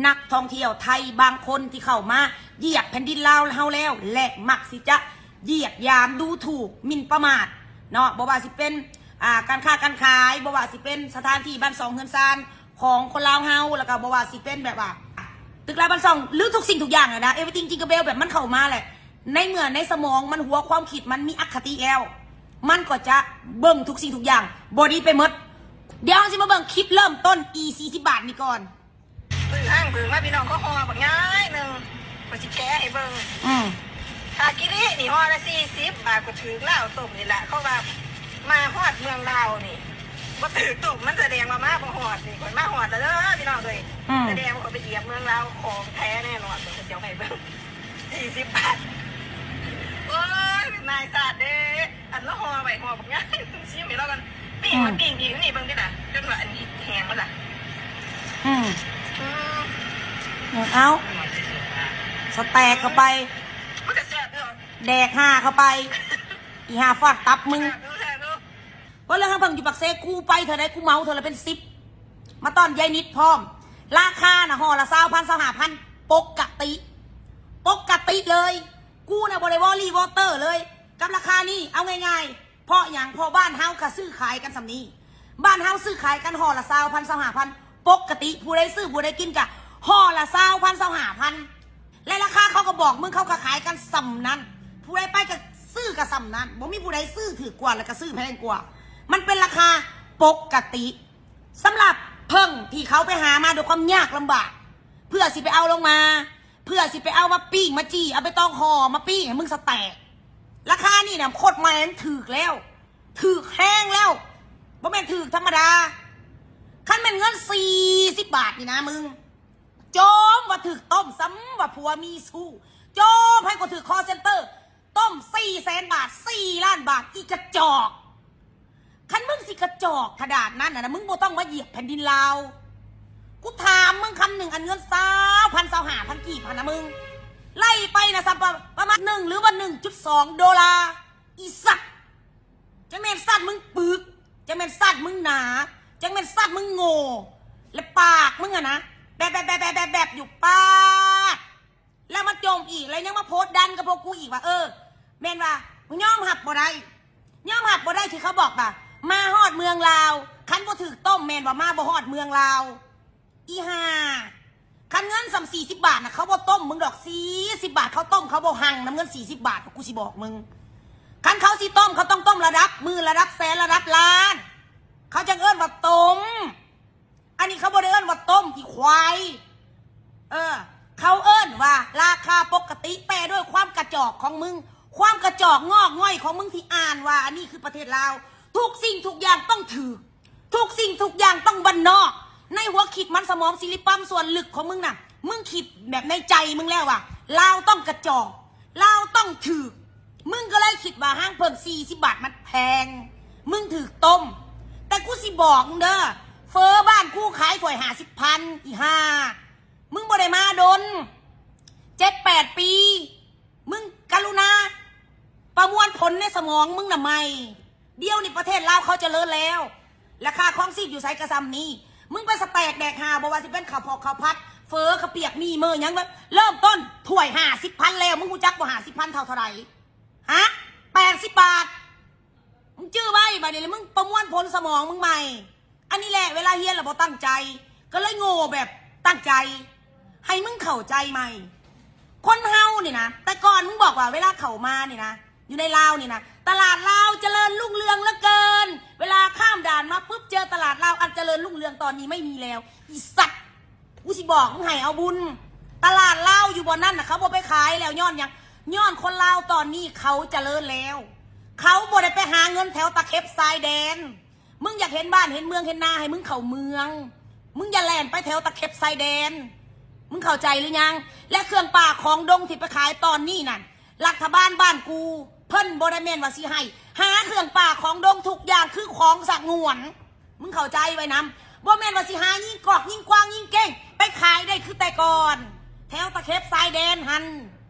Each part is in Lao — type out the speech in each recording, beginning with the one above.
ນັກທ່ອງທ່ຽວໄທບາງຄົນທີ່ເຂົ້າມາຢຽບແຜ່ນດິນລາວເຮົາແລ້ວ ແລະ ມັກຊິຈະຢຽບຢາມດູຖູກໝິ່ນປະໝາດເນາະ, ບໍ່ວ່າຊິເປັນ ອ່າ ການຄ້າການຂາຍ, ບໍ່ວ່າຊິເປັນສະຖານທີ່ບ້ານຊ່ອງເຮືອນຊານຂອງຄົນລາວເຮົາ, ແລ້ວກໍບໍ່ວ່າຊິເປັນແບບວ່າຕຶກລາວບ້ານຊ່ອງ ຫຼື ທຸກສິ່ງທຸກຢ່າງນະ everything jingle bell ແບບມັນເຂົ້າມາແຫຼະ. ໃນເມື່ອໃນສະໝອງມັນ ຫົວຄວາມຄິດມັນມີອະຄະຕິແລ້ວ ມັນກໍຈະເບິ່ງທຸກສິ່ງທຸກຢ່າງບໍ່ດີໄປໝົດ. ດຽວເຮົາຊິມາເບິ່ງຄລິບເລີ່ມຕົ້ນອີ່ສີ່ສິບບາດນີ້ກ່ອນ. ຊື້ຫ້າງເບິ່ງມາພີ່ນ້ອງ ເຂົາຫໍ່ບັກໃຫຍ່ໜຶ່ງ ຂ້ອຍຊິແກະໃຫ້ເບິ່ງ. ອືມ ຄາກິລິນີ້ຫໍ່ລະສີ່ສິບບາດ ກໍຖືກລາວຕົ້ມນີ້ລະ. ເຂົາວ່າມາຮອດເມືອງລາວນີ້ບໍ່ຖືກຕົ້ມ ມັນສະແດງວ່າມາບໍ່ຮອດ. ນີ້ຂ້ອຍມາຮອດແລ້ວເດີພີ່ນ້ອງເອີຍ. ອືມ ສະແດງວ່າຂ້ອຍໄປຢຽບເມືອງລາວ ຂອງແທ້ແນ່ນອນ. ຂ້ອຍຊິເອົາໃຫ້ເບິ່ງ ສີ່ສິບບາດ. ໂອ້ຍ ນາຍຊາດເດ້. ອັນລະຫໍ່ໄວ້ຫໍ່ບັກໃຫຍ່ ຊິມໃຫ້ລາວກ່ອນ. ປີ້ງ ອືມ ມັນປີ້ງອີກນີ້ເບິ່ງຕິລະ ຈົນວ່າອັນນີ້ແຫ້ງໝົດລະ. ອືມ ອືມ ເອົາ ສະແຕັກເຂົ້າໄປ ມັນກະແຊບເດີ ແດກຫ່າເຂົ້າໄປ ອີ່ຫ່າຟາດຕັບມຶງ. ແຊບເດີ ແຊບເດີ. ເວົ້າເລື່ອງຫາເບິ່ງ ຢູ່ປາກເຊ ກູໄປເທື່ອໃດ ກູເໝົາເທື່ອລະເປັນສິບ ມາຕ້ອນຍາຍນິດພ້ອມ. ລາຄານະຫໍ່ລະຊາວພັນ ຊາວຫ້າພັນ ປົກກະຕິ ປົກກະຕິເລີຍ. ກູນະບໍ່ໄດ້ວໍຣີວໍເຕີເລີຍກັບລາຄານີ້. ເອົາງ່າຍໆ ເພາະຫຍັງ? ເພາະບ້ານເຮົາກະຊື້ຂາຍກັນສ່ຳນີ້. ບ້ານເຮົາຊື້ຂາຍກັນຫໍ່ລະຊາວພັນ ຊາວຫ້າພັນ ປົກກະຕິ. ຜູ້ໃດຊື້ ຜູ້ໃດກິນກະຫໍ່ລະຊາວພັນ ຊາວຫ້າພັນ ແລະ ລາຄາເຂົາກໍບອກມຶງ ເຂົາກໍຂາຍກັນສ່ຳນັ້ນ. ຜູ້ໃດໄປກໍຊື້ກໍສ່ຳນັ້ນ. ບໍ່ມີຜູ້ໃດຊື້ຖືກກວ່າ ແລ້ວກໍຊື້ແພງກວ່າ. ມັນເປັນລາຄາປົກກະຕິ. ສຳລັບເຜິ້ງທີ່ເຂົາໄປຫາມາດ້ວຍຄວາມຍາກລຳບາກ ເພື່ອຊິໄປເອົາລົງມາ ເພື່ອຊິໄປເອົາມາປີ້ງມາຈີ່ ເອົາໃບຕອງຫໍ່ມາປີ້ງໃຫ້ມຶງສະແຕັກ. ລາຄານີ້ນະ ໂຄດໃໝ່ ມັນຖືກແລ້ວ ຖືກແຮງແລ້ວ ບໍ່ແມ່ນຖືກທຳມະດາ. ຄັນແມ່ນເງິນສີ່ສິບບາດນີ້ນະ ມຶງຈົ່ມວ່າຖືກຕົ້ມ ສ່ຳວ່າຜົວມີຊູ້ ຈົ່ມໃຫ້ກວ່າຖືກຄໍເຊັນເຕີ ຕົ້ມສີ່ແສນບາດ ສີ່ລ້ານບາດ ອີກະຈອກ. ຄັນມຶງຊິກະຈອກຂະໜາດນັ້ນນະ ມຶງບໍ່ຕ້ອງມາຢຽບແຜ່ນດິນລາວ. ກູຖາມມຶງຄຳໜຶ່ງ ອັນເງິນຊາວພັນ ຊາວຫ້າພັນກີບຫັ້ນນະ ມຶງໄລ່ໄປນະ ສ່ຳປະ ປະມານໜຶ່ງ ຫຼືວ່າໜຶ່ງຈຸດສອງໂດລາ ອີສັດ. ຈັກແມ່ນສັດມຶງປຶກ ຈັກແມ່ນສັດມຶງໜາ ຈັກແມ່ນສັດມຶງໂງ່ ແລະ ປາກມຶງຫັ້ນນະ ແບບ ແບບ ແບບ ແບບ ແບບ ແບບຢູ່ ປາດ. ແລ້ວມາຈົ່ມອີກ ແລ້ວຍັງມາໂພສດັນກັບພວກກູອີກວ່າ ເອີ ແມ່ນວ່າຍອມຮັບບໍ່ໄດ້ ຍອມຮັບບໍ່ໄດ້ທີ່ເຂົາບອກວ່າມາຮອດເມືອງລາວ ຄັນບໍ່ຖືກຕົ້ມແມ່ນວ່າມາບໍ່ຮອດເມືອງລາວ. ອີຫ່າ ຄັນເງິນສ່ຳສີ່ສິບບາດນະ ເຂົາບໍ່ຕົ້ມມຶງດອກ. ສີ່ສິບບາດເຂົາຕົ້ມ ເຂົາບໍ່ຮັ່ງນຳເງິນສີ່ສິບບາດ ກູຊິບອກມຶງ. ຄັນເຂົາຊິຕົ້ມ ເຂົາຕ້ອງຕົ້ມລະດັບໝື່ນ ລະດັບແສນ ລະດັບລ້ານ ເຂົາຈັ່ງເອີ້ນວ່າຕົ້ມ. ອັນນີ້ເຂົາບໍ່ໄດ້ເອີ້ນວ່າຕົ້ມ ອີຄວາຍ. ເອີ ເຂົາເອີ້ນວ່າລາຄາປົກກະຕິ ແປດ້ວຍຄວາມກະຈອກຂອງມຶງ ຄວາມກະຈອກງອກງ່ອຍຂອງມຶງທີ່ອ່ານວ່າອັນນີ້ຄືປະເທດລາວ. ທຸກສິ່ງທຸກຢ່າງຕ້ອງຖືກ ທຸກສິ່ງທຸກຢ່າງຕ້ອງບ້ານນອກ. ໃນຫົວຄິດມັນສະໝອງຊີລິປັມສ່ວນເລິກຂອງມຶງນະ ມຶງຄິດແບບໃນໃຈມຶງແລ້ວວ່າ ລາວຕ້ອງກະຈອກ ລາວຕ້ອງຖືກ. ມຶງກໍເລີຍຄິດວ່າຫ້າງເຜິ້ງສີ່ສິບບາດມັນແພງ ມຶງຖືກຕົ້ມ. ແຕ່ກູຊິບອກມຶງເດີ ເຝີບ້ານກູຂາຍຖ້ວຍຫ້າສິບພັນ ອີຫ່າ ມຶງບໍ່ໄດ້ມາດົນ ເຈັດແປດປີ ມຶງກະລຸນາປະມວນຜົນໃນສະໝອງມຶງນະໃໝ່. ດຽວນີ້ປະເທດລາວເຂົາຈະເລີນແລ້ວ ລາຄາຄອງຊີບຢູ່ໃສກະສ່ຳນີ້. ມຶງໄປສະແຕັກແດກຫ່າ ບໍ່ວ່າຊິເປັນເຂົ້າພອກເຂົ້າຜັດ ເຝີ ເຂົ້າປຽກ ໝີ່ເມີຫຍັງ ເລີ່ມຕົ້ນຖ້ວຍຫ້າສິບພັນແລ້ວ. ມຶງຮູ້ຈັກບໍ່ ຫ້າສິບພັນເທົ່າເທົ່າໃດ? ຮະ ແປດສິບບາດ. ມຶງຈື່ໄວ້ ບາດນີ້ລະມຶງປະມວນຜົນສະໝອງມຶງໃໝ່. ອັນນີ້ແຫຼະ ເວລາຮຽນລະບໍ່ຕັ້ງໃຈ ກໍເລີຍໂງ່ແບບຕັ້ງໃຈ. ໃຫ້ມຶງເຂົ້າໃຈໃໝ່ ຄົນເຮົານີ້ນະ ແຕ່ກ່ອນມຶງບອກວ່າເວລາເຂົ້າມານີ້ນະ ຢູ່ໃນລາວນີ້ນະ ຕະຫຼາດລາວຈະເລີນຮຸ່ງເຮືອງເຫຼືອເກີນ ເວລາຂ້າມດ່ານມາປຶບເຈີຕະຫຼາດລາວອັນຈະເລີນຮຸ່ງເຮືອງ ຕອນນີ້ໄມ່ມີແລ້ວ ອີສັດ. ກູຊິບອກມຶງໃຫ້ເອົາບຸນ ຕະຫຼາດລາວຢູ່ບ່ອນນັ້ນນະ ເຂົາບໍ່ໄປຂາຍແລ້ວ ຍ້ອນຫຍັງ? ຍ້ອນຄົນລາວຕອນນີ້ເຂົາຈະເລີນແລ້ວ ເຂົາບໍ່ໄດ້ໄປຫາເງິນແຖວຕາເຂັບຊາຍແດນ. ມຶງຢາກເຫັນບ້ານເຫັນເມືອງເຫັນນາ ໃຫ້ມຶງເຂົ້າເມືອງ ມຶງຢ່າແລ່ນໄປແຖວຕາເຂັບຊາຍແດນ ມຶງເຂົ້າໃຈຫຼືຍັງ? ແລະ ເຄື່ອງປ່າຂອງດົງທີ່ໄປຂາຍຕອນນີ້ນັ້ນ ລັດຖະບານບ້ານກູເພິ່ນບໍ່ໄດ້ແມ່ນວ່າຊິໃຫ້ ຫາເຄື່ອງປ່າຂອງດົງ ທຸກຢ່າງຄືຂອງສະຫງວນ. ມຶງເຂົ້າໃຈໄວ້ນຳ ບໍ່ແມ່ນວ່າຊິຫາຍິງກອກຍິງກວາງຍິງເກ້ງໄປຂາຍໄດ້ຄືແຕ່ກ່ອນ ແຖວຕາເຂັບຊາຍແດນຫັ້ນ.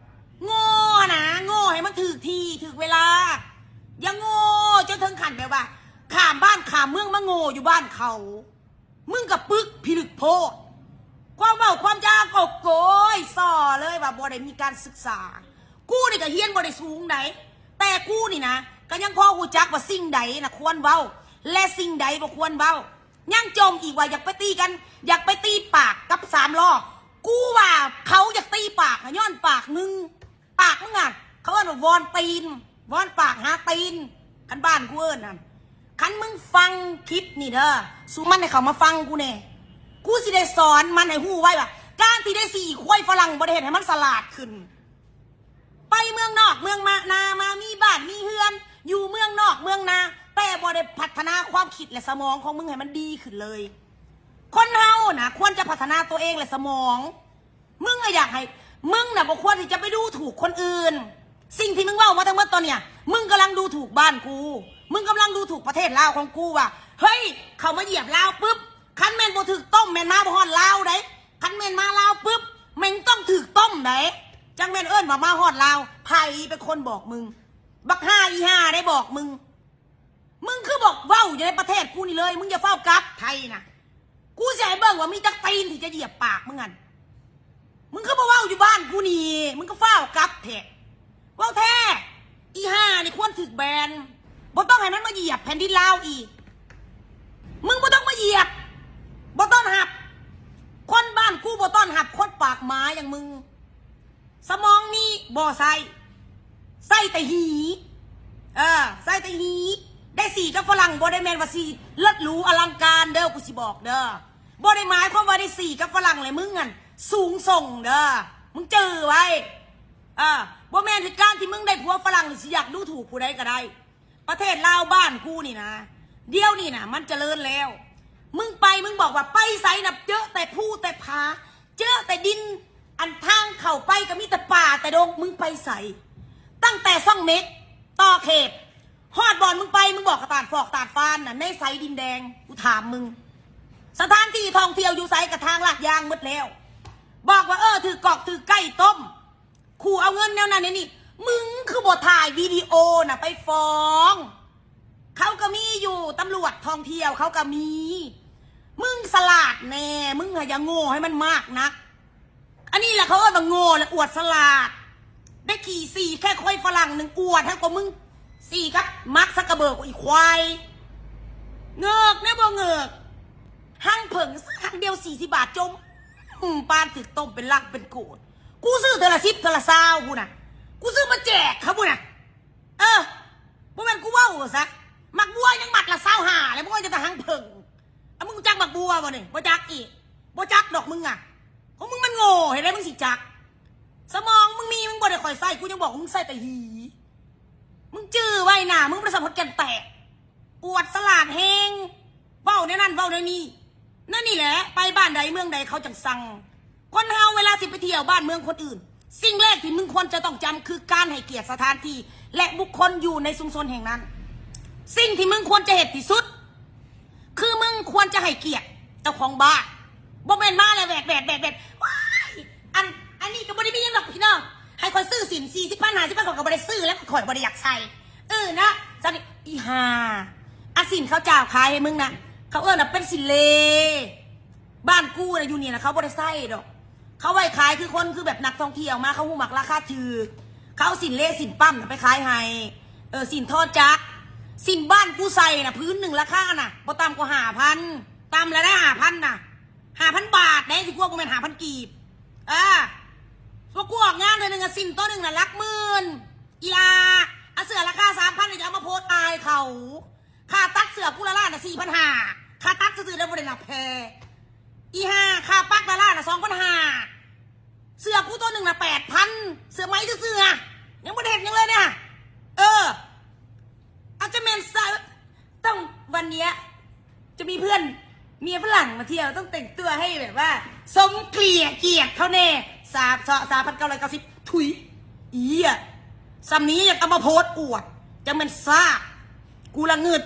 ໂງ່ນະ ໂງ່ໃຫ້ມັນຖືກທີ່ຖືກເວລາ ຢ່າໂງ່ຈົນເຖິງຂັ້ນແບບວ່າ ຂ້າມບ້ານຂ້າມເມືອງມາໂງ່ຢູ່ບ້ານເຂົາ. ມຶງກະປຶກພິລຶກໂພດ ຄວາມເວົ້າຄວາມຈາ ຕໍ່ເລີຍວ່າບໍ່ໄດ້ມີການສຶກສາ. ກູນີ້ກໍຮຽນບໍ່ໄດ້ສູງໃດ, ແຕ່ກູນີ້ນະ ກໍຍັງພໍຮູ້ຈັກວ່າສິ່ງໃດນະຄວນເວົ້າ ແລະ ສິ່ງໃດບໍ່ຄວນເວົ້າ. ຍັງຈົ່ມອີກວ່າຢາກໄປຕີກັນ, ຢາກໄປຕີປາກກັບສາມລໍ້. ກູວ່າເຂົາຢາກຕີປາກ ຍ້ອນປາກມຶງ. ປາກມຶງອະ ເຂົາເອີ້ນວ່າວອນຕີນ, ວອນປາກຫາຕີນ ຄັນບ້ານກູເອີ້ນຫັ້ນ. ຄັນມຶງຟັງຄລິບນີ້ເດີ ສູ່ມັນໃຫ້ເຂົ້າມາຟັງກູແດ່. ກູຊິໄດ້ສອນມັນໃຫ້ຮູ້ໄວ້ວ່າ ການທີ່ໄດ້ສີ່ຄວາຍຝຣັ່ງບໍ່ໄດ້ເຮັດໃຫ້ມັນສະຫຼາດຂຶ້ນ. ໄປເມືອງນອກເມືອງມານາມາ ມີບ້ານມີເຮືອນ ຢູ່ເມືອງນອກເມືອງນາ ແຕ່ບໍ່ໄດ້ພັດທະນາຄວາມຄິດ ແລະ ສະໝອງຂອງມຶງໃຫ້ມັນດີຂຶ້ນເລີຍ. ຄົນເຮົານະ ຄວນຈະພັດທະນາຕົວເອງ ແລະ ສະໝອງ. ມຶງນະຢາກໃຫ້ ມຶງນະບໍ່ຄວນທີ່ຈະໄປດູຖູກຄົນອື່ນ. ສິ່ງທີ່ມຶງເວົ້າມາທັງໝົດຕອນເນີ້ຍ ມຶງກຳລັງດູຖູກບ້ານກູ, ມຶງກຳລັງດູຖູກປະເທດລາວຂອງກູວ່າ ເຮີ້ຍ ເຂົາມາຢຽບລາວປຶບ ຄັນແມ່ນບໍ່ຖືກຕົ້ມ ແມ່ນມາບໍ່ຮອດລາວໃດ. ຄັນແມ່ນມາລາວປຶບ ແມ່ງຕ້ອງຖືກຕົ້ມໃດ. ຈັ່ງແມ່ນເອີ້ນວ່າມາຮອດລາວ. ໃຜເປັນຄົນບອກມຶງ? ບັກຫ່າອີ່ຫ່າໄດ້ບອກມຶງ. ມຶງຄືບໍ່ເວົ້າຢູ່ໃນປະເທດກູນີ້ເລີຍ? ມຶງຢ່າຟ້າວກັບໄທນະ. ກູຊິໃຫ້ເບິ່ງວ່າມີຈັກຕີນທີ່ຈະຢຽບປາກມຶງຫັ້ນ. ມຶງຄືບໍ່ເວົ້າຢູ່ບ້ານກູນີ້? ມຶງກໍຟ້າວກັບແທ້. ເວົ້າແທ້ ອີ່ຫ່ານີ້ຄວນຖືກແບນ. ບໍ່ຕ້ອງໃຫ້ມັນມາຢຽບແຜ່ນດິນລາວອີກ. ມຶງບໍ່ຕ້ອງມາຢຽບ. ບໍ່ຕ້ອນຮັບ. ຄົນບ້ານກູບໍ່ຕ້ອນຮັບຄົນປາກໝາຢ່າງມຶງ. ສະໝອງນີ້ບໍ່ໃຊ້ ໃຊ້ແຕ່ຫີ. ເອີ ໃຊ້ແຕ່ຫີ. ໄດ້ສີກັບຝຣັ່ງບໍ່ໄດ້ແມ່ນວ່າສີເລີດຫຼູອະລັງການເດີ ກູຊິບອກເດີ. ບໍ່ໄດ້ໝາຍຄວາມວ່າໄດ້ສີກັບຝຣັ່ງແລ້ວມຶງຫັ້ນສູງສົ່ງເດີ. ມຶງຈື່ໄວ້. ເອີ ບໍ່ແມ່ນການທີ່ມຶງໄດ້ຜົວຝຣັ່ງນີ້ຊິຢາກດູຖູກຜູ້ໃດກໍໄດ້. ປະເທດລາວບ້ານກູນີ້ນະ ດຽວນີ້ນະ ມັນຈະເລີນແລ້ວ. ມຶງໄປ ມຶງບອກວ່າໄປໃສນະ ເຈີແຕ່ພູແຕ່ຜາ ເຈີແຕ່ດິນ. ອັນທາງເຂົ້າໄປກໍມີແຕ່ປ່າແຕ່ດົງ. ມຶງໄປໃສ? ຕັ້ງແຕ່ຊ່ອງເມັກ ຕໍ່ເຂດ ຮອດບ່ອນມຶງໄປ ມຶງບອກກະຕາດຟອກຕາດຟານນະ ໃນໃສດິນແດງ? ກູຖາມມຶງ. ສະຖານທີ່ທ່ອງທ່ຽວຢູ່ໃສ? ກະທາງລາດຢາງໝົດແລ້ວ. ບອກວ່າ ເອີ ຖືກກອກຖືກໄກ່ຕົ້ມ ຂູ່ເອົາເງິນແນວນັ້ນແນວນີ້. ມຶງຄືບໍ່ຖ່າຍວິດີໂອນະໄປຟ້ອງ? ເຂົາກໍມີຢູ່ ຕຳຫຼວດທ່ອງທ່ຽວເຂົາກໍມີ. ມຶງສະຫຼາດແດ່ ມຶງຫາຢ່າໂງ່ໃຫ້ມັນມາກນັກ. ອັນນີ້ແຫຼະເຂົາເອີ້ນວ່າໂງ່ ແລະ ອວດສະຫຼາດ. ໄດ້ຂີ່ສີ່ແຄ່ຄວາຍຝຣັ່ງໜຶ່ງ ອວດໃຫ້ກວ່າມຶງ ສີ່ກັບມາກ ຊັກກະເບີກ ອີຄວາຍ. ເງີກແນວບໍ່ເງີກ ຮັງເຜິ້ງຊື້ຮັງດຽວສີ່ສິບບາດ ຈົ່ມ ປານຖືກຕົ້ມເປັນລັງເປັນໂກດ. ກູຊື້ເທື່ອລະສິບ ເທື່ອລະຊາວພຸ້ນນະ. ກູຊື້ມາແຈກເຂົາພຸ້ນນະ. ເອີ ບໍ່ແມ່ນກູເວົ້າຊະ. ໝາກບົວຍັງມັດລະຊາວຫ້າແລ້ວ ບໍ່ວ່າຈະຕະຫັງເຜິ້ງ. ອາ ມຶງຮູ້ຈັກໝາກບົວບໍ່ນີ້? ບໍ່ຈັກອີກ. ບໍ່ຈັກດອກມຶງອະ. ຂອງມຶງມັນໂງ່ ເຮັດໃດມຶງຊິຈັກ? ສະໝອງມຶງມີ ມຶງບໍ່ໄດ້ຄ່ອຍໃຊ້. ກູຍັງບອກວ່າມຶງໃຊ້ແຕ່ຫີ. ມຶງຈື່ໄວ້ນະ ມຶງບໍ່ໄດ້ສຳພັດແກ່ນແຕກ. ອວດສະຫຼາດແຮງ ເວົ້າແນວນັ້ນເວົ້າແນວນີ້. ນັ້ນນີ້ແຫຼະ ໄປບ້ານໃດເມືອງໃດເຂົາຈັ່ງຊັງ. ຄົນເຮົາເວລາຊິໄປທ່ຽວບ້ານເມືອງຄົນອື່ນ ສິ່ງແລກທີ່ມຶງຄວນຈະຕ້ອງຈຳຄືການໃຫ້ກຽດສະຖານທີ່ ແລະ ບຸກຄົນຢູ່ໃນຊຸມຊົນແຫ່ງນັ້ນ. ສິ່ງທີ່ມຶງຄວນຈະເຮັດທີ່ສຸດ ຄືມຶງຄວນຈະໃຫ້ກຽດເຈົ້າຂອງບ້ານ. ບໍ່ແມ່ນມາແລ້ວແວດໆໆ ວ້າຍ ອັນ ອັນນີ້ກໍບໍ່ໄດ້ມີຫຍັງດອກພີ່ນ້ອງ. ໃຫ້ຂ້ອຍຊື້ສິ້ນສີ່ສິບພັນ ຫ້າສິບພັນ ຂ້ອຍກໍບໍ່ໄດ້ຊື້ແລ້ວ ຂ້ອຍບໍ່ໄດ້ຢາກໃສ່. ເອີນະ ຊັ້ນອີ່ຫ່າ ອາ ສິ້ນເຂົາເຈົ້າຂາຍໃຫ້ມຶງນະ ເຂົາເອີ້ນວ່າເປັນສິ້ນເລ. ບ້ານກູນະ ຢູ່ນີ້ນະ ເຂົາບໍ່ໄດ້ໃຊ້ດອກ. ເຂົາໄວ້ຂາຍຄືຄົນ ຄືແບບນັກທ່ອງທ່ຽວມາ ເຂົາຮູ້ມັກລາຄາຖືກ ເຂົາເອົາສິ້ນເລສິ້ນປ້ຳນະໄປຂາຍໃຫ້. ເອີ ສິ້ນທໍຈັກ ສິ້ນບ້ານກູໃສ່ນະ ຜືນໜຶ່ງລາຄານະ ບໍ່ຕ່ຳກວ່າຫ້າພັນ. ຕ່ຳລະໄດ້ຫ້າພັນນະ ຫ້າພັນບາດເດ້ ຊິກວ່າບໍ່ແມ່ນຫ້າພັນກີບ. ເອີ ວ່າກູອອກງານເທື່ອໜຶ່ງອະ ສິ້ນໂຕໜຶ່ງນະຫຼັກໝື່ນ. ອີ່ຫຼ້າ ອາ ເສື້ອລາຄາສາມພັນນີ້ ຈະເອົາມາໂພສອາຍເຂົາ. ຄ່າຕັດເສື້ອກູລະລ້ານນະ ສີ່ພັນຫ້າ ຄ່າຕັດຊື່ໆ ແລ້ວບໍ່ໄດ້ນັບແພ. ອີ່ຫ່າ ຄ່າປັກລະລ້ານນະ ສອງພັນຫ້າ ເສື້ອກູໂຕໜຶ່ງນະ ແປດພັນ ເສື້ອໄໝຊື່ໆ ອະ ຍັງບໍ່ໄດ້ເຮັດຫຍັງເລີຍນະ. ເອີ ອາດຈະແມ່ນ ຕ້ອງ ວັນເນຍ ຈະມີເພື່ອນເມຍຝຣັ່ງມາທ່ຽວ ຕ້ອງແຕ່ງຕົວໃຫ້ແບບວ່າສົມເກຍດກຽດເຂົາແນ່. ສາມ ສາມພັນເກົ້າຮ້ອຍເກົ້າສິບ ທຸຍ ອີ ສ່ຳນີ້ຍັງເອົາມາໂພສອວດ ຈັ່ງແມ່ນຊາກ. ກູລະງຶດ.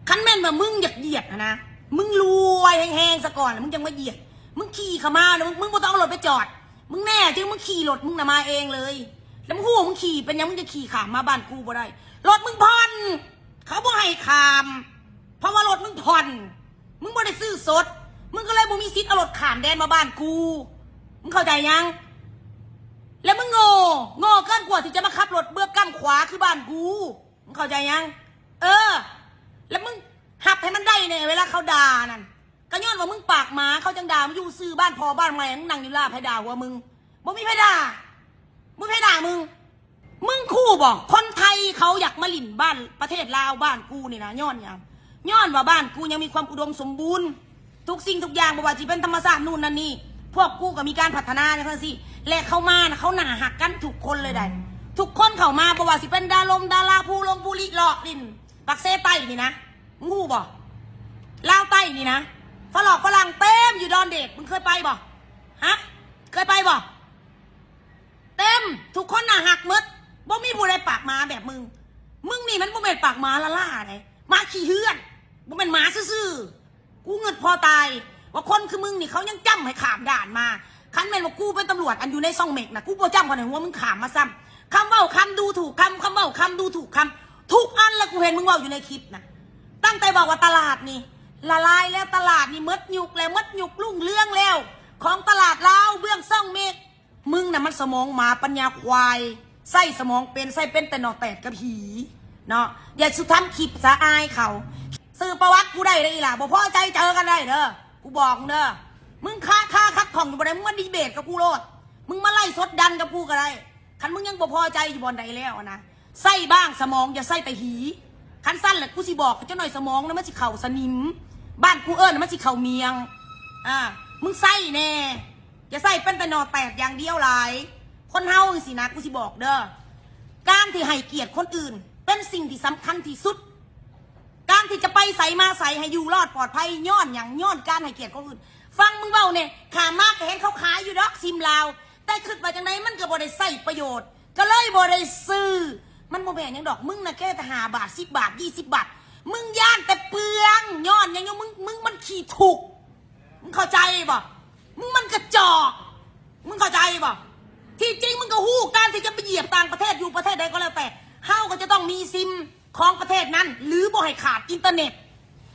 ຄັນແມ່ນວ່າມຶງຢາກຢຽດຫັ້ນນະ ມຶງລວຍແຮງໆ ສາກ່ອນ ແລ້ວມຶງຈັ່ງມາຢຽດ. ມຶງຂີ່ເຂົ້າມານະ ມຶງ ມຶງບໍ່ຕ້ອງເອົາລົດໄປຈອດ. ມຶງແນ່ຈິງ ມຶງຂີ່ລົດມຶງນະມາເອງເລີຍ. ແລ້ວມຶງຮູ້ວ່າມຶງຂີ່ເປັນຫຍັງ ມຶງຈະຂີ່ຂ້າມມາບ້ານກູບໍ່ໄດ້? ລົດມຶງຜ່ອນ ເຂົາບໍ່ໃຫ້ຂ້າມ ເພາະວ່າລົດມຶງຜ່ອນ. ມຶງບໍ່ໄດ້ຊື້ສົດ ມຶງກໍເລີຍບໍ່ມີສິດເອົາລົດຂ້າມແດນມາບ້ານກູ. ມຶງເຂົ້າໃຈຍັງ? ແລ້ວມຶງໂງ່ ໂງ່ເກີນກວ່າທີ່ຈະມາຂັບລົດເບືອກກ້ຳຂວາຄືບ້ານກູ ມຶງເຂົ້າໃຈຍັງ? ເອີ ແລ້ວມຶງຮັບໃຫ້ມັນໄດ້ແດ່ ເວລາເຂົາດ່ານັ້ນ ກໍຍ້ອນວ່າມຶງປາກໝາ ເຂົາຈັ່ງດ່າ ມຶງຢູ່ຊື່ບ້ານພໍ່ບ້ານແມ່ ມຶງນັ່ງຢູ່ລາໃຜດ່າຫົວມຶງ? ບໍ່ມີໃຜດ່າ ບໍ່ມີໃຜດ່າມຶງ. ມຶງຮູ້ບໍ່ ຄົນໄທເຂົາຢາກມາຫຼິ້ນບ້ານ ປະເທດລາວ ບ້ານກູນີ້ນະ ຍ້ອນຫຍັງ? ຍ້ອນວ່າບ້ານກູຍັງມີຄວາມອຸດົມສົມບູນ ທຸກສິ່ງທຸກຢ່າງ ບໍ່ວ່າຊິເປັນທຳມະຊາດ ນູ້ນນັ້ນນີ້ ພວກກູກໍມີການພັດທະນາຈັ່ງຊັ້ນຊີ້ ແລະ ເຂົາມານະ ເຂົາໜ້າຮັກກັນທຸກຄົນເລີຍໃດ໋ ທຸກຄົນເຂົ້າມາ ບໍ່ວ່າຊິເປັນດາລົມ ດາລາ ພູລົງ ພູລິ ເລາະຫຼິ້ນປາກເຊໃຕ້ນີ້ນະ ມຶງຮູ້ບໍ່? ລາວໃຕ້ນີ້ນະ ຝຣັ່ງ ຝຣັ່ງເຕັມຢູ່ດອນເດດ ມຶງເຄີຍໄປບໍ່? ຮະ ເຄີຍໄປບໍ່? ເຕັມ ທຸກຄົນໜ້າຮັກໝົດ ບໍ່ມີຜູ້ໃດປາກໝາແບບມຶງ. ມຶງນີ້ມັນບໍ່ແມ່ນປາກໝາລ້າໆໃດ໋ ໝາຂີ້ເຮືອນ ບໍ່ແມ່ນໝາຊື່ໆ. ກູງຶດພໍຕາຍວ່າຄົນຄືມຶງນີ້ ເຂົາຍັງຈ້ຳໃຫ້ຂ້າມດ່ານມາ. ຄັນແມ່ນວ່າກູເປັນຕຳຫຼວດອັນຢູ່ໃນຊ່ອງເມັກນະ ກູບໍ່ຈ້ຳເຂົາໃຫ້ຫົວມຶງຂ້າມມາຊ້ຳ. ຄຳເວົ້າຄຳດູຖູກຄຳ ຄຳເວົ້າຄຳດູຖູກຄຳ ທຸກອັນລະ ກູເຫັນມຶງເວົ້າຢູ່ໃນຄລິບນະ ຕັ້ງແຕ່ບອກວ່າຕະຫຼາດນີ້ລະລາຍແລ້ວ ຕະຫຼາດນີ້ໝົດຍຸກແລ້ວ ໝົດຍຸກຮຸ່ງເຮືອງແລ້ວ ຂອງຕະຫຼາດລາວເບື້ອງຊ່ອງເມັກ. ມຶງນະມັນສະໝອງໝາປັນຍາຄວາຍ ໃຊ້ສະໝອງເປັນ ໃຊ້ເປັນແຕ່ໜໍ່ແຕດກັບຫີເນາະ. ຢ່າສູ່ທຳຄລິບສະອາຍເຂົາ ສື່ປະຫວັດກູໄດ້ເດີອີ່ຫຼ້າ ບໍ່ພໍໃຈເຈີກັນໄດ້ເດີ ກູບອກມຶງເດີ. ມຶງຄາຄາຂັດຂ້ອງຢູ່ບ່ອນໃດ ມຶງມາດີເບດກັບກູໂລດ ມຶງມາໄລສົດດັນກັບກູກໍໄດ້ ຄັນມຶງຍັງບໍ່ພໍໃຈຢູ່ບ່ອນໃດແລ້ວນະ. ໃຊ້ບ້າງສະໝອງ ຢ່າໃຊ້ແຕ່ຫີ ຄັນຊັ້ນແຫຼະ ກູຊິບອກ ຈັກໜ້ອຍສະໝອງນະມັນຊິເຂົ້າສະໜິມ ບ້ານກູເອີ້ນມັນຊິເຂົ້າມຽງ. ອາ ມຶງໃຊ້ແດ່ ຢ່າໃຊ້ເປັນແຕ່ໜໍ່ແຕດຢ່າງດຽວຫຼາຍ. ຄົນເຮົາຈັ່ງຊີ້ນະ ກູຊິບອກເດີ ການທີ່ໃຫ້ກຽດຄົນອື່ນເປັນສິ່ງທີ່ສຳຄັນທີ່ສຸດ. ການທີ່ຈະໄປໃສມາໃສໃຫ້ຢູ່ລອດປອດໄພຍ້ອນຫຍັງ? ຍ້ອນການໃຫ້ກຽດຄົນອື່ນ. ຟັງມຶງເວົ້າແດ່ ຂ້າມມາກໍເຫັນເຂົາຂາຍຢູ່ດອກຊິມລາວ ແຕ່ຄິດວ່າຈັ່ງໃດມັນກໍບໍ່ໄດ້ໃຊ້ປະໂຫຍດ ກໍເລີຍບໍ່ໄດ້ຊື້. ມັນບໍ່ແມ່ນຫຍັງດອກ ມຶງນະແຄ່ແຕ່ຫ້າບາດ ສິບບາດ ຍີ່ສິບບາດ ມຶງຢ້ານແຕ່ເປືອງ. ຍ້ອນຫຍັງ? ຍ້ອນມຶງ ມຶງມັນຂີ້ທຸກ ມຶງເຂົ້າໃຈບໍ່? ມຶງມັນກະຈອກ ມຶງເຂົ້າໃຈບໍ່? ທີ່ຈິງມຶງກໍຮູ້ ການທີ່ຈະໄປຢຽບຕ່າງປະເທດ ຢູ່ປະເທດໃດກໍແລ້ວແຕ່ ເຮົາກໍຈະຕ້ອງມີຊິມ ຂອງປະເທດນັ້ນ ຫຼື ບໍ່ໃຫ້ຂາດອິນເຕີເນັດ.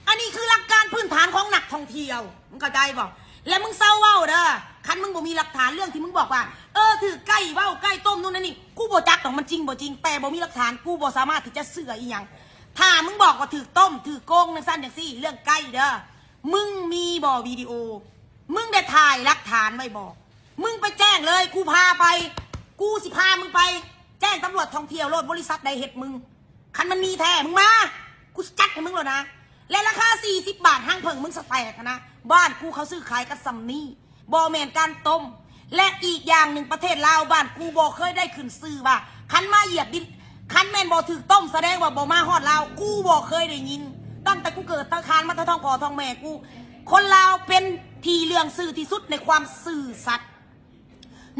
ອັນນີ້ຄືຫຼັກການພື້ນຖານຂອງນັກທ່ອງທ່ຽວ ມຶງເຂົ້າໃຈບໍ່? ແລະ ມຶງເຊົາເວົ້າເດີ ຄັນມຶງບໍ່ມີຫຼັກຖານ. ເລື່ອງທີ່ມຶງບອກວ່າ ເອີ ຖືກໄກ່ເວົ້າ ໄກ່ຕົ້ມ ນູ້ນນັ້ນນີ້ ກູບໍ່ຈັກດອກ ມັນຈິງບໍ່ຈິງ ແຕ່ບໍ່ມີຫຼັກຖານ ກູບໍ່ສາມາດທີ່ຈະເຊື່ອອີ່ຫຍັງ. ຖ້າມຶງບອກວ່າຖືກຕົ້ມ ຖືກໂກງ ຈັ່ງຊັ້ນຈັ່ງຊີ້ ເລື່ອງໄກ່ເດີ ມຶງມີບໍ່ວິດີໂອ? ມຶງໄດ້ຖ່າຍຫຼັກຖານໄວ້ບໍ່? ມຶງໄປແຈ້ງເລີຍ ກູພາໄປ ກູຊິພາມຶງໄປແຈ້ງຕຳຫຼວດທ່ອງທ່ຽວໂລດ ບໍລິສັດໃດເຮັດມຶງ. ຄັນມັນມີແທ້ ມຶງມາ ກູຊິຈັດໃຫ້ມຶງໂລດນະ. ແລະ ລາຄາສີ່ສິບບາດ ຮັງເຜິ້ງມຶງສະແຕກຫັ້ນນະ ບ້ານກູເຂົາຊື້ຂາຍກັນສ່ຳນີ້ ບໍ່ແມ່ນການຕົ້ມ. ແລະ ອີກຢ່າງໜຶ່ງ ປະເທດລາວ ບ້ານກູບໍ່ເຄີຍໄດ້ຂຶ້ນຊື່ວ່າ ຄັນມາຢຽບດິນ ຄັນແມ່ນບໍ່ຖືກຕົ້ມ ສະແດງວ່າບໍ່ມາຮອດລາວ. ກູບໍ່ເຄີຍໄດ້ຍິນ ຕັ້ງແຕ່ກູເກີດຕັ້ງຄານມາ ແຕ່ທ້ອງພໍ່ທ້ອງແມ່ກູ. ຄົນລາວເປັນທີ່ເລື່ອງຊື່ທີ່ສຸດໃນຄວາມຊື່ສັດ.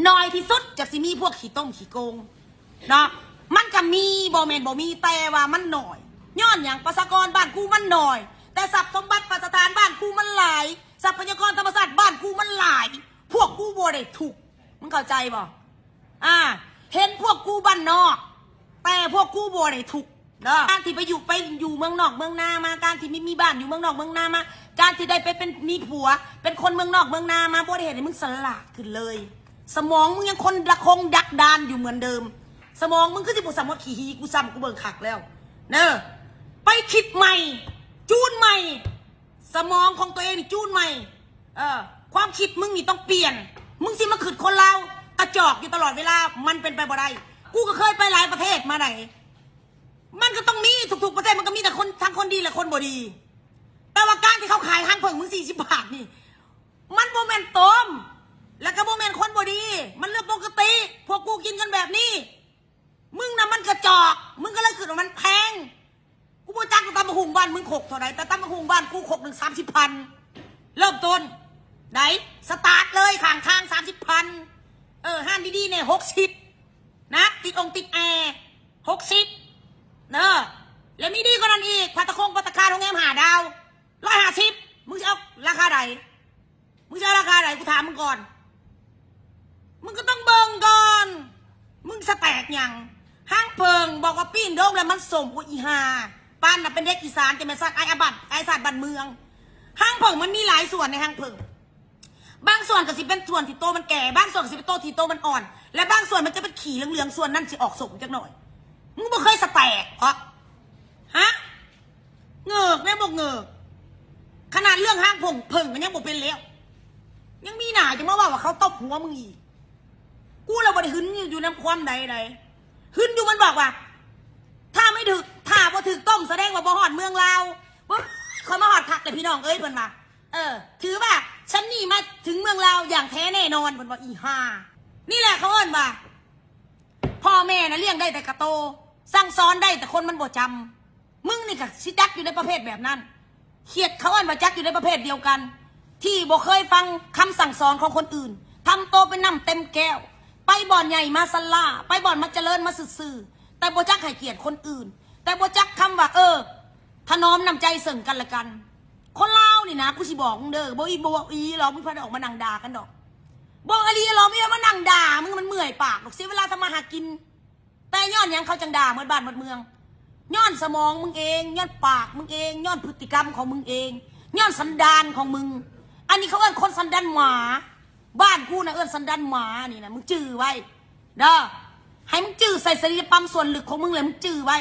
ໜ້ອຍທີ່ສຸດຈະຊິມີພວກຂີ້ຕົ້ມຂີ້ໂກງເນາະ. ມັນກະມີ ບໍ່ແມ່ນບໍ່ມີ ແຕ່ວ່າມັນໜ້ອຍ. ຍ້ອນຫຍັງ? ປະຊາກອນບ້ານກູມັນໜ້ອຍ ແຕ່ຊັບສົມບັດປະສະຖານບ້ານກູມັນຫຼາຍ ຊັບພະຍາກອນທຳມະຊາດບ້ານກູມັນຫຼາຍ. ພວກກູບໍ່ໄດ້ທຸກ ມຶງເຂົ້າໃຈບໍ່? ອາ ເຫັນພວກກູບ້ານນອກ ແຕ່ພວກກູບໍ່ໄດ້ທຸກເດີ. ການທີ່ໄປຢູ່ ໄປຢູ່ເມືອງນອກເມືອງນາມາ ການທີ່ມີ ມີບ້ານຢູ່ເມືອງນອກເມືອງນາມາ ການທີ່ໄດ້ໄປເປັນ ມີຜົວເປັນຄົນເມືອງນອກເມືອງນາມາ ບໍ່ໄດ້ເຮັດໃຫ້ມຶງສະຫຼາດຂຶ້ນເລີຍ. ສະໝອງມຶງຍັງຄົງດັກ ຄົງດັກດານຢູ່ເໝືອນເດີມ. ສະໝອງມຶງຄືຊິບໍ່ສ່ຳຮອດຂີ້ຫີ ກູສ່ຳ ກູເບິ່ງຄັກແລ້ວເດີ. ໄປຄິດໃໝ່ ຈູນໃໝ່ ສະໝອງຂອງຕົວເອງນີ້ຈູນໃໝ່. ເອີ ຄວາມຄິດມຶງນີ້ຕ້ອງປ່ຽນ. ມຶງຊິມາຄຶດຄົນລາວກະຈອກຢູ່ຕະຫຼອດເວລາ ມັນເປັນໄປບໍ່ໄດ້. ກູກໍເຄີຍໄປຫຼາຍປະເທດມາໃດ໋ ມັນກໍຕ້ອງມີ ທຸກໆປະເທດມັນກໍມີແຕ່ຄົນ ທັງຄົນດີ ແລະ ຄົນບໍ່ດີ. ແຕ່ວ່າການທີ່ເຂົາຂາຍຮັງເຜິ້ງມຶງສີ່ສິບບາດນີ້ ມັນບໍ່ແມ່ນຕົ້ມ ແລະ ກໍບໍ່ແມ່ນຄົນບໍ່ດີ ມັນເລື່ອງປົກກະຕິ. ພວກກູກິນກັນແບບນີ້. ມຶງນະມັນກະຈອກ ມຶງກໍເລີຍຄິດວ່າມັນແພງ. ກູບໍ່ຈັກວ່າຕຳບັກຫຸ່ງບ້ານມຶງຄົກເທົ່າໃດ ແຕ່ຕຳບັກຫຸ່ງບ້ານກູຄົກໜຶ່ງສາມສິບພັນ ເລີ່ມຕົ້ນໃດ໋ ສະຕາດເລີຍ ຂ້າງທາງສາມສິບພັນ. ເອີ ຮ້ານດີໆແນ່ຫົກສິບນະ ຕິດອົງຕິດແອຫົກສິບເດີ. ແລ້ວມີດີກວ່ານັ້ນອີກ ພັດຕາຄົງພັດຕາຄານ ໂຮງແຮມຫ້າດາວຮ້ອຍຫ້າສິບ. ມຶງຊິເອົາລາຄາໃດ? ມຶງຊິເອົາລາຄາໃດ ກູຖາມມຶງກ່ອນ. ມຶງກໍຕ້ອງເບິ່ງກ່ອນ ມຶງສະແຕກຫຍັງ? ຮັງເຜິ້ງບອກວ່າປີ້ນດົງແລ້ວມັນສົ້ມ. ໂອ້ຍ ອີຫ່າ ປານນະເປັນເດັກອີສານ ຈະແມ່ນຊາດອ້າຍອາບັດ ອ້າຍຊາດບ້ານເມືອງ. ຮັງເຜິ້ງມັນມີຫຼາຍສ່ວນໃນຮັງເຜິ້ງ. ບາງສ່ວນກໍຊິເປັນສ່ວນທີ່ໂຕມັນແກ່ ບາງສ່ວນກໍຊິເປັນໂຕທີ່ໂຕມັນອ່ອນ ແລະບາງສ່ວນມັນຈະເປັນຂີ້ເຫຼືອງໆ ສ່ວນນັ້ນຊິອອກສົ້ມຈັກໜ້ອຍ. ມຶງບໍ່ເຄີຍສະແຕກເພາະ ຮະ? ເງີກແລ້ວບໍ່ເງີກ ຂະໜາດເລື່ອງຫາງຜົງເຜິ້ງກໍຍັງບໍ່ເປັນແລ້ວ ຍັງມີໜ້າຈະມາເວົ້າວ່າເຂົາຕົບຫົວມຶງອີກ. ກູລະບໍ່ໄດ້ຫຶນຢູ່ນຳຄວາມໃດໃດ ຫຶນຢູ່ມັນບອກວ່າ ຖ້າໄມ່ຖືກ ຖ້າບໍ່ຖືກຕົ້ມສະແດງວ່າບໍ່ຮອດເມືອງລາວ. ໂອ້ຍ ຂ້ອຍມາຮອດຄັກແລ້ວພີ່ນ້ອງເອີຍ ເພິ່ນວ່າ ເອີ ຖືວ່າຊັ້ນນີ້ມາເຖິງເມືອງລາວຢ່າງແທ້ແນ່ນອນ ເພິ່ນວ່າ. ອີຫ່າ ນີ້ແຫຼະເຂົາເອີ້ນວ່າ ພໍ່ແມ່ນະລ້ຽງໄດ້ແຕ່ກະໂຕ ສັ່ງສອນໄດ້ແຕ່ຄົນມັນບໍ່ຈຳ. ມຶງນີ້ກະຊິຈັດຢູ່ໃນປະເພດແບບນັ້ນ ຄຽດ ເຂົາເອີ້ນວ່າຈັດຢູ່ໃນປະເພດດຽວກັນ ທີ່ບໍ່ເຄີຍຟັງຄຳສັ່ງສອນຂອງຄົນອື່ນ ທຳໂຕເປັນນ້ຳເຕັມແກ້ວ ໄປບ່ອນໃຫຍ່ມາຊັນລາ ໄປບ່ອນມັນຈະເລີນມາຊື່ໆ ແຕ່ບໍ່ຈັກໃຫ້ກຽດຄົນອື່ນ ແຕ່ບໍ່ຈັກຄຳວ່າ ເອີ ຖະໜອມນ້ຳໃຈເຊິ່ງກັນແລະກັນ. ຄົນລາວນີ້ນະ ກູຊິບອກມຶງເດີ ບໍ່ອີ່ ບໍ່ອີ່ຫຼອກ ມີໃຜອອກມານັ່ງດ່າກັນດອກ ບໍ່ອີ່ຫຼອກ ມີໃຜມານັ່ງດ່າມຶງ ມັນເມື່ອຍປາກດອກ ເສຍເວລາທຳມາຫາກິນ. ແຕ່ຍ້ອນຫຍັງເຂົາຈັ່ງດ່າໝົດບ້ານໝົດເມືອງ? ຍ້ອນສະໝອງມຶງເອງ ຍ້ອນປາກມຶງເອງ ຍ້ອນພຶດຕິກຳຂອງມຶງເອງ ຍ້ອນສັນດານຂອງມຶງ. ອັນນີ້ເຂົາເອີ້ນຄົນສັນດານໝາ ບ້ານກູນະເອີ້ນສັນດານໝາ. ນີ້ນະ ມຶງຈື່ໄວ້ເດີ ໃຫ້ມຶງຈື່ໃສ່ສະລີລະປຳສ່ວນເລິກຂອງມຶງ ແລະ ມຶງຈື່ໄວ້